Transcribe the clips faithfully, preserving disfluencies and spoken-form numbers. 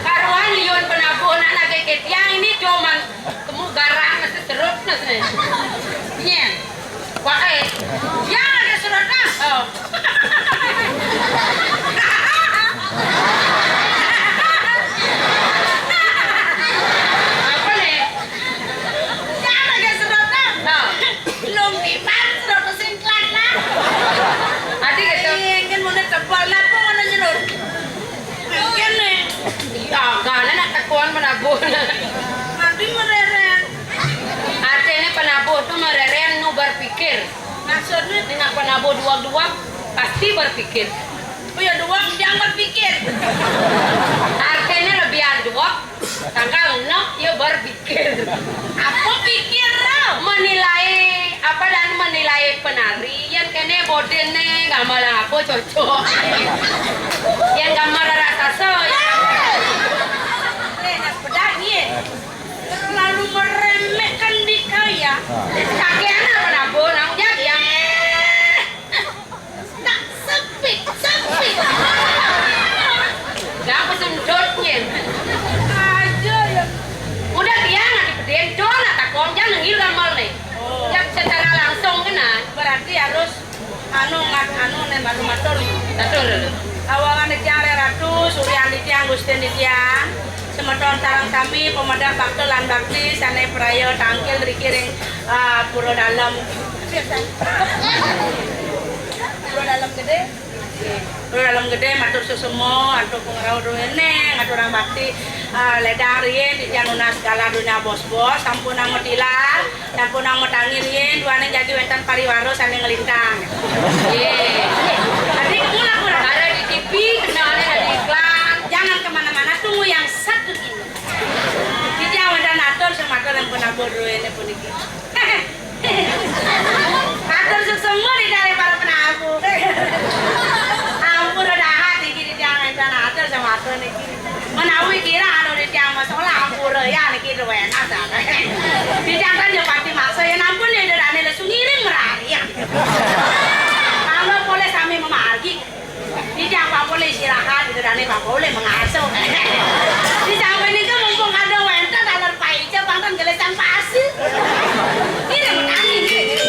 Karuan liun penabuh nak nagih ke tiang ini cuman temu garang nasi serut nasi. Nyen. Wae. Yang ada serut nah. Oh. Apa nih? Yang ada serut nah. Oh. Lung tiban serut sing telat lah. Adi gitu. Ingin mana tebal lah, apa mana nyerut? Kene. Iya, gana nak tekuan penabuh. Nanti mereren. Artinya penabuh tu mereren nu berpikir. Maksudnya? Dengan penabuh duak-duak pasti berpikir. Oh ya, duak yang berpikir. Artinya lebih duak, tanggal enam ya berpikir. Apa pikir lo? Menilai apa dan menilai penari. Yang kene bodene gamal apa cocok. Yang gamal raksasa ya. Eh, nak pedas ni, eh. Terlalu meremehkan dikaya. Kakian apa nabo nang jadi yang tak sepit, sepit. Dah pesundutnya. Aja ya. Udah tiang nak dipedin, doa nak takon, jangan nengil gamal nih. Oh. Yang secara langsung kena. Berarti harus anu ngat anu nih baru matur. Matur. Awangan tiang Ratu, Suryan di tiang, Gustin di tiang. Semeton sareng sami pemedah bakti lan bakti sane praya tangkil riki ring, ah, Pura Dalem. Pura Dalem Gede. Pura Dalem Gede matur sesemo, antuk pangrauh duene, ngaturang bakti, ah, ledang riin, titiang nunas galah dunya bos-bos, sampunang matilar, sampunang matangi riin, duaning jagi wenten pariwara sane nglintang. Nggih. Tadi kula kurang. Ada di T V, kenalnya ada di iklan. Jangan kemana-mana, tunggu yang satu ini. Titiang wenten atur, sing matur ring penabuh duene puniki. Atur suksma di dare para penabuh. Ampura dahat niki titiang wenten atur sing matur niki. Menawi kirang anu titiang masalah ampura ya niki duwen asal. Titiang kan yo pati maksa ya nampun ya dadane lesu ngiring merari ya. Mangga polih sami memargi. Titiang pampun istirahat, Ida Dane pampun mengasuh. Di samping niku mumpung ada wenten taler paica, pangkon gelesan pasir. Ini menangis.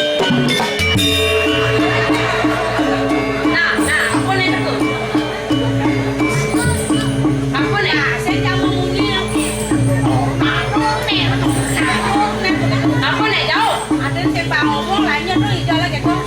Nah, nah, apa nih itu? Apa nih? Nah, saya kamu muni. Apa nih, jauh? Ada saya ngomong, lainnya tuh hijau lagi tuh.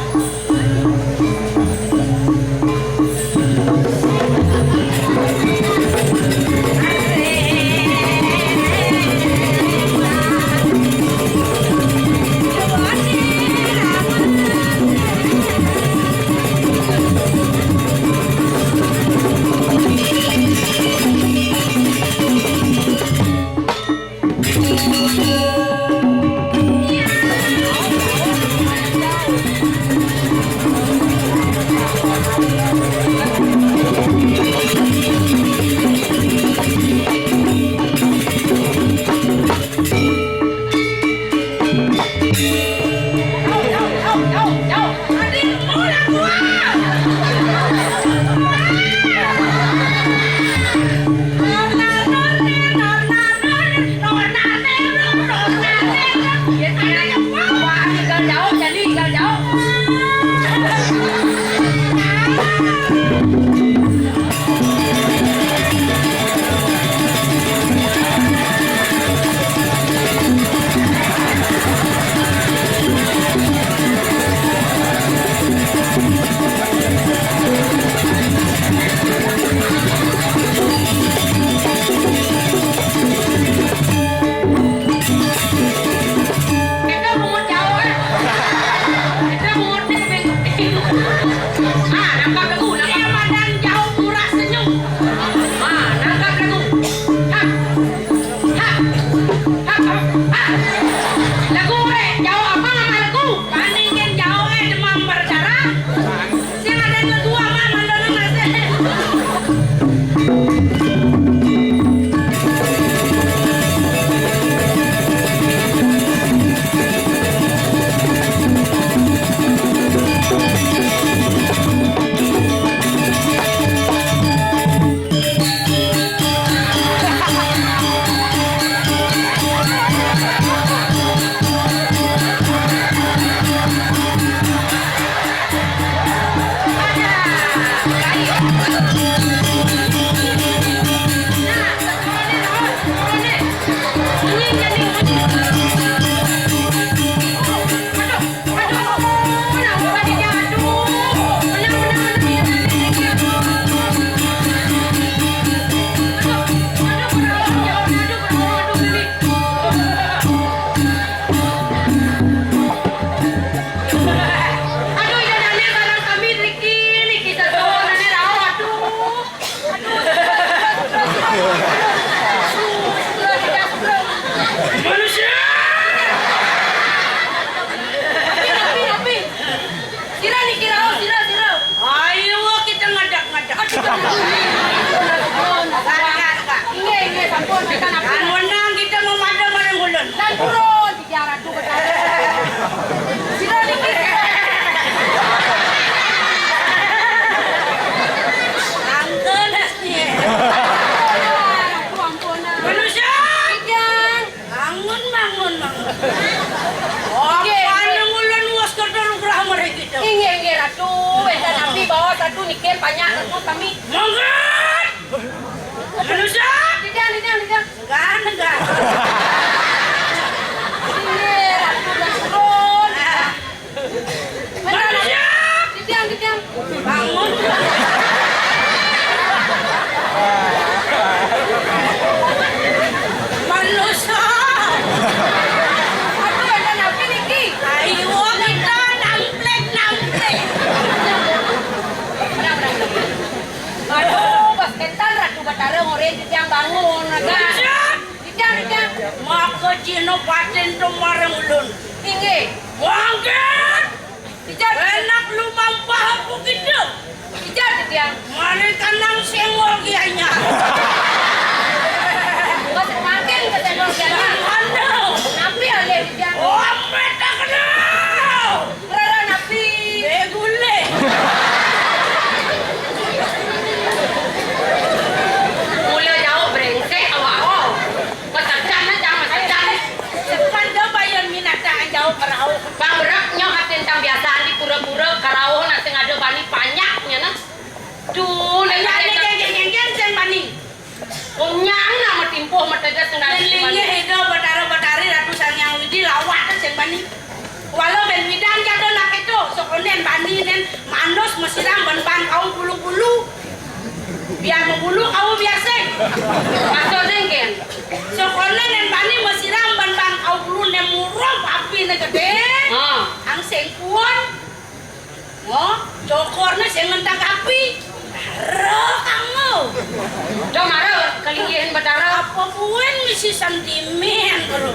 Nyakut kami. Mangkat! Manusia! Didiang, didiang, didiang. Enggak, enggak. Sini, Ratu dan turun. Manusia! Didiang, didiang. Bangun. Manusia. Aduh, ada napi niki? Ayo, kita namplek, namplek. Aduh, Bos Kentan, Ratu Batara ngorehin titiang bangun, agak. Titiang, titiang. Maka Cina paten to marang ulun. Inggih. Mangkin. Titiang. Enak lumampah aku gitu. Titiang, titiang. Mari kanang senggol kianya. Bos, mangkin ke senggol kianya. Mana? Napi alih, titiang? Oh, meta kenal. Rara napi? Eh, gulai. Mula jauh brengsek awak, oh. Masajan aja, masajan. Sepan do bayan minata jauh kerauh. Pangbereknya katen tang biasa di pura-pura kerauh nak sing ada bani panyaknya, nah. Duh, nak. Enggak, katen enggak, tang enggak, enggak, enggak, sing bani. Unyang nama timpuh mategas nang. Yen linggih Ida Batara Batari Ratu Sang Hyang Widi lawat sing bani. Walau ben widan jado nak itu, sok onden bani nen manus mesiram ban ban kau bulu-bulu. Biar membulu kau biasa. Maksudnya, Ken? Sok onden nen bani mesiram ban ban kau bulu nen murup api ne gede. Ah. Ang sengkuan. Ngo, cokorne sing ngentak api. Ro kamu. Do mara kalinggihan Batara. Apa kuen misi sentimen, bro?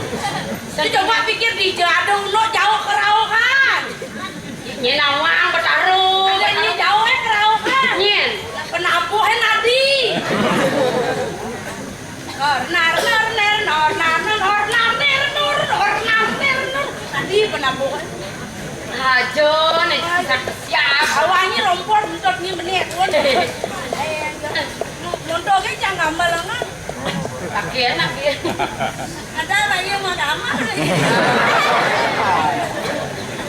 Saya coba pikir di jado uno jauh kerauhan. Nyen awang Batara. Ada ni jauh eh kerauhan. Nyen. Penabuh eh nadi. Nor, nar, nar, ner, nor, nar, nar, nor, nar, ner, nur, nor, nar, ner, nur. Tadi penabuh. Ajo, nih, siap, siap. Awalnya rompot, untuk ni menit pun. Montok ke jangan gambar lama. Laki enak dia. Ada lagi yang mau gambar.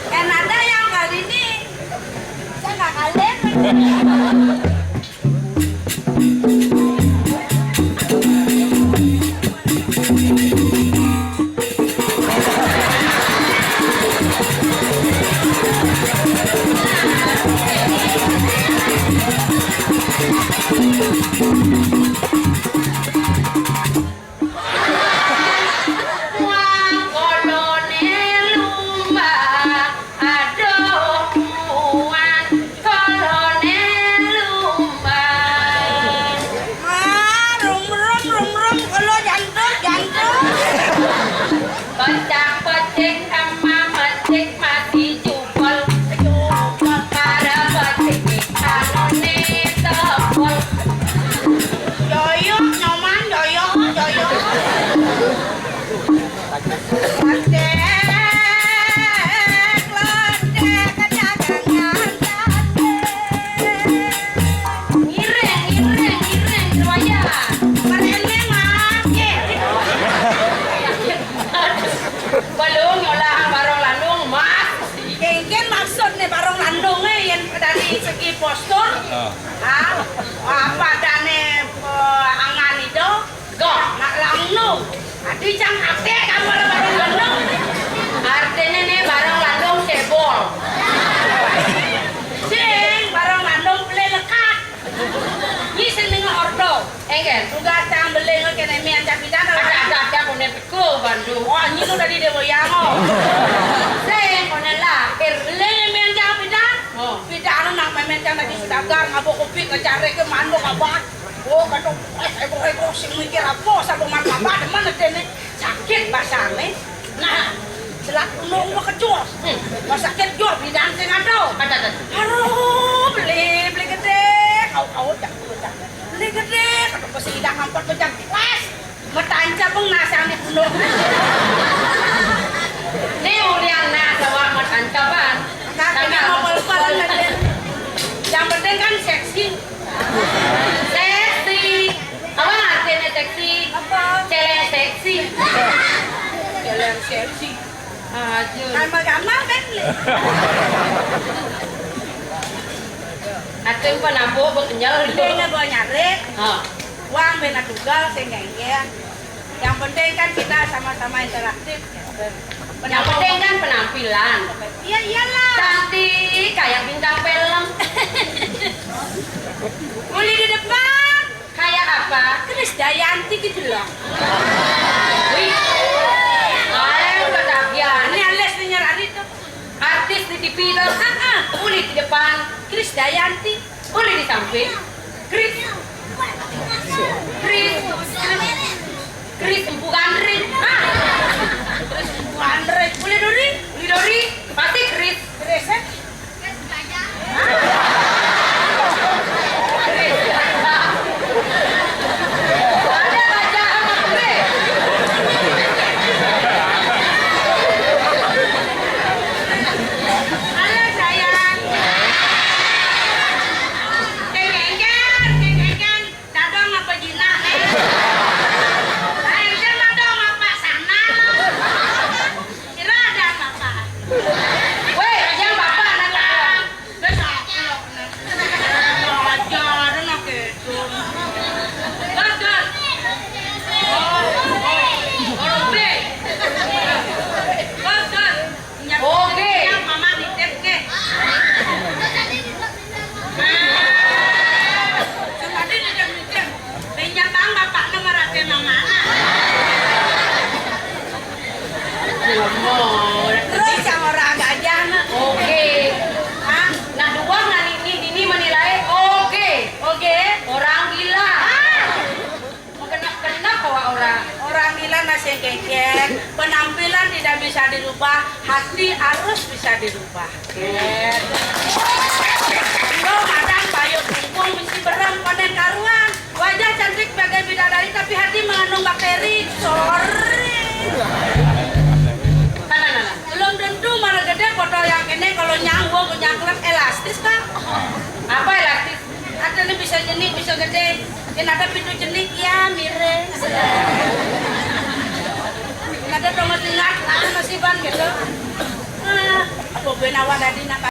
Kan ada yang kali ini, saya nggak kalian. Wong kolone lumba, aduh muan kolone lumba. Marung rum rum rum kolo jantung jantung. Pecak pecik ama metik mati jubel. Jubel para pecik anone tebel. Joyo, nyoman, joyo, joyo. Ledek, ledek, kejagangan ledek. Ngiring, ngiring, ngiring, Surabaya. Merene, Mas. Balung nyolahan barong landung, Mas. Kengken maksudne barong landunge yen dari segi postur. Ah. Ah, apa dane, eh, angan itu? Gok, nak langno. Adi cang ate kamar barong landung. Artine ne barong landung cebol. Sing barong landung beli lekat. Nyi sing ninga ordo. Engken. Tugas cang beli nge kene mian cang pidan. Ada, ada, ada, kone peko bandu. Oh, nyi nu tadi dia boyang, oh. Sing kone lahir. Beli nge mian cang pidan. Oh. Pidan anu nak memen cang tadi sedagar ngabok kopi ngecare ke manuk abad. Oh, kata, eh, heboh-heboh, sing mikir apa, satu martabak, demen aja nih. Sakit basane. Nah, selat gunung mah kejur. Hmm. Pas sakit jur, bidang sing ada. Ada, ada. Aduh, beli, beli gede. Kau, kau, dah, dah. Beli gede, kata pas idang empat pejam. Wes, metancap pun nasang di gunung. Ni ulian nas awak metancapan. Kagak mau pel-pel aja. Yang penting kan seksi. Seksi. Apa artinya seksi? Apa? Celeng seksi. Celeng seksi. Aduh. Kan mau gampang kan? Sing penampuk, bekenyel. Mending gue nyari. Ha. Uang bena tugal, sing gengge. Yang penting kan kita sama-sama interaktif. Yang penting kan penampilan. Iya, iyalah. Cantik kayak bintang film. Mulai di depan. Kayak apa? Krisdayanti gitu loh. Wih. Ayo, udah tagihan. Ini alias nih nyari itu. Artis di T V itu. Ah, ah. Mulai di depan. Krisdayanti. Boleh di samping. Kris. Kris. Kris Empu Gandring. Ah. Kris Empu Gandring. Boleh Dori? Boleh Dori. Pasti Kris. Kris, eh? Kris. Ada gajah sama Kris. Halo, sayang. Kengkengkeng, kengkengkeng. Dadong apa jinak, eh? Kengkeng dadong apa sana? Kira ada apa? Weh, yang bapak nanya. Weh, saklek, nah. Ajar, nah, gitu. Gas, gas. Oh, oh, oh, B. Gas, gas. Oke. Mama nitip ke. Tadi nitip-nitip. Pinjam bang bapak nomor H P mama. Terus yang orang gajah. Oke. Hah? Nah, dua nah ini, ini menilai oke. Oke. Orang gila. Ah. Mau kenap-kenap bawa orang. Orang gila masih kengkeng, penampilan tidak bisa dirubah, hati harus bisa dirubah. Yo, madang payung kungkung mesti berem konen karuan. Wajah cantik sebagai bidadari tapi hati mengandung bakteri. Sorry. Mana, mana? Belum tentu mana gede foto yang ini kalau nyanggo nyangklek elastis kan? Apa elastis? Ada nih bisa jenik, bisa gede. Yang ada pintu jenik, ya miring. Yang ada dong ingat, ah, masih ban gitu. Ah, apa gue nawa tadi nak